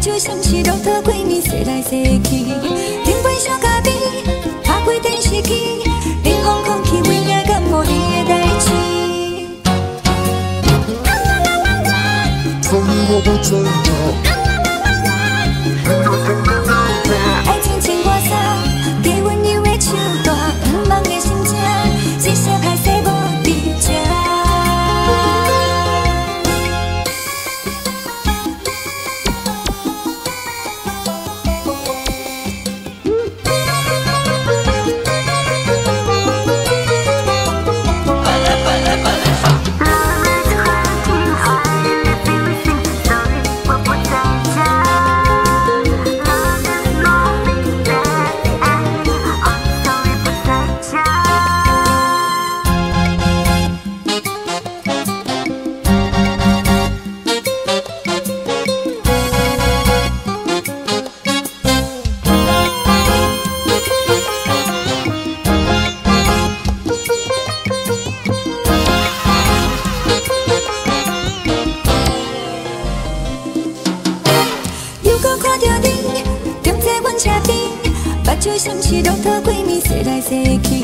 睭像是駱駝規暝踅來踅去，啉杯燒咖啡，拍開電視機，冷風空氣為了感冒你的代誌。 Sorry，我不在家。愛情穿外衫，加溫柔的手段，毋茫的心情，只是歹勢無佇這。又閣看著你，踮在阮車邊，目睭像是駱駝規暝踅來踅去。